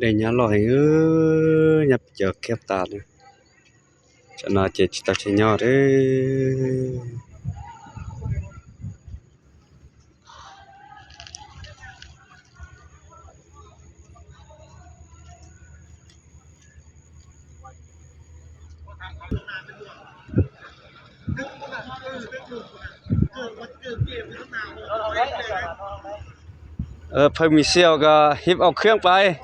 Dej nyab loj heev, nyab pes cov khiab tas na. Tam no ces tsis tau tshee nyob lawm. Phơi mình siêu kò hip ốc khương pais.